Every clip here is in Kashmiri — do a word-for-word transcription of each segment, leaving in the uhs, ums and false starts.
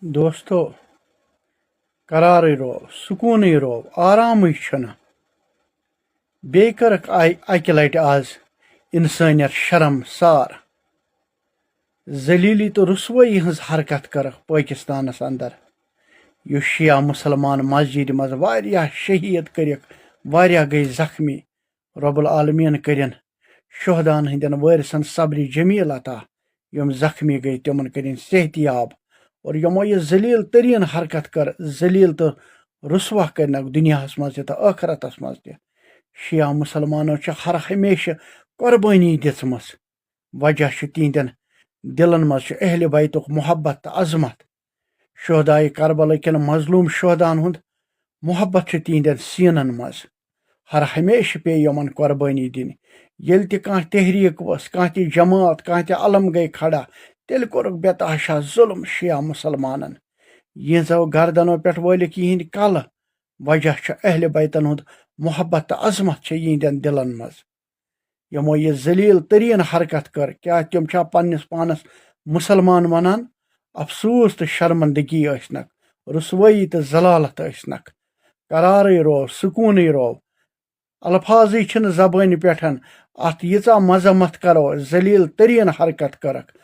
دوستو، قرارٕے روو، سکوٗنٕے روو، آرامٕے چھُنہٕ۔ بیٚیہِ کٔرٕکھ آے اَکہِ لَٹہِ آز اِنسٲنیت شرم سار۔ ذلیٖلی تہٕ رسوٲیی ہٕنٛز حرکت کٔرٕکھ پٲکِستانَس اندر۔ یُس شیعہ مُسلمان مسجدِ منٛز واریاہ شہیٖد کٔرِکھ، واریاہ گٔے زخمی۔ رب العالمین کٔرِن شہداہن ہٕنٛدٮ۪ن وٲرثن صبرِ جمیل عطا۔ یِم زخمی گٔے، تِمن کٔرِن صحتیاب۔ اور یِمو یہِ ذلیل تریٖن حرکت کٔر، ذلیل تہٕ رسوا کٔرنکھ دُنیاہس منٛز تہِ تہٕ ٲخرتس منٛز تہِ۔ شیعہ مُسلمانو چھِ ہر ہمیشہٕ قۄربٲنی دِژمٕژ۔ وجہ چھُ، تِہنٛدٮ۪ن دِلن منٛز چھُ اہلِ بیتُک محبت تہٕ عظمت۔ شہدائے کربلا کٮ۪ن مظلوم شہداہن ہُنٛد محبت چھُ تِہنٛدٮ۪ن سیٖنن منٛز۔ ہر ہمیشہٕ پیٚیہِ یِمن قۄربٲنی دِنۍ۔ ییٚلہِ تہِ کانٛہہ تحریٖک ؤژھ، کانٛہہ تہِ جماعت، کانٛہہ تہِ علم گٔے کھڑا، تیٚلہِ کوٚرُکھ بے تحاشا ظُلم شیعہ مُسلمانن۔ یِہنٛزو گردنو پٮ۪ٹھ وٲلِکھ یِہنٛدۍ کلہٕ۔ وجہ چھُ اہلِ بیتن ہُنٛد محبت تہٕ عظمت چھےٚ یِہنٛدٮ۪ن دِلن منٛز۔ یِمو یہِ ذلیل تریٖن حرکت کٔر، کیٛاہ تِم چھا پننِس پانس مُسلمان ونان؟ افسوس تہٕ شرمندگی ٲسنکھ، رسوٲیی تہٕ ذلالت ٲسنکھ۔ قرارٕے روو، سکوٗنٕے روو۔ الفاظٕے چھِنہٕ زبٲنہِ پٮ۪ٹھ۔ اتھ ییٖژاہ مذمت کرو، ذلیل تریٖن حرکت کٔرٕکھ۔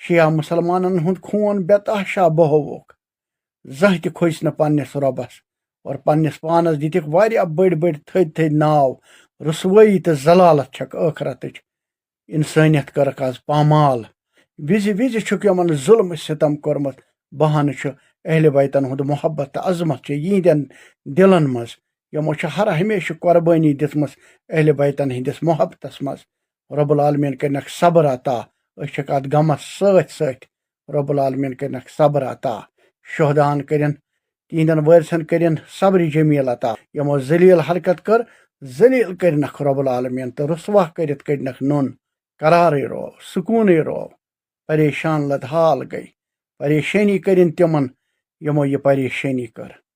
شیعہ مُسلمانن ہُنٛد خوٗن بے تحاشا بہووُکھ۔ زانٛہہ تہِ کھوژۍ نہٕ پننِس رۄبس اور پننِس پانس دِتِکھ واریاہ بٔڑۍ بٔڑۍ تھٔدۍ تھٔدۍ ناو۔ رسوٲیی تہٕ ذلالت چھکھ ٲخرتٕچ انسٲنیت کٔرٕکھ از پامال۔ وِزِ وِزِ چھُکھ یِمن ظُلم ستم کوٚرمُت۔ بہانہٕ چھُ اہلِ بیتن ہُنٛد محبت تہٕ عظمت چھِ یِہنٛدٮ۪ن دِلن منٛز۔ یِمو چھِ ہر ہمیشہٕ قۄربٲنی دِژمٕژ اہلِ بیتن ہٕنٛدِس محبتس منٛز۔ رب العالمین کٔرنکھ صبر عطا۔ أسۍ چھِکھ اتھ غمس سۭتۍ سۭتۍ۔ رب العالمین کٔرنکھ صبر عطا۔ شہداہن کٔرِن، تِہنٛدٮ۪ن وٲرثن کٔرِن صبرِ جمیل عطا۔ یِمو ذلیل حرکت کٔر، ذلیل کٔرنکھ رب العالمین تہٕ رسوا کٔرِتھ کٔڑنکھ نوٚن۔ قرارٕے روو، سکوٗنٕے روو۔ پریشان لد حال گٔے۔ پریشٲنی کٔرِن تِمن، یِمو یہِ پریشٲنی کٔر۔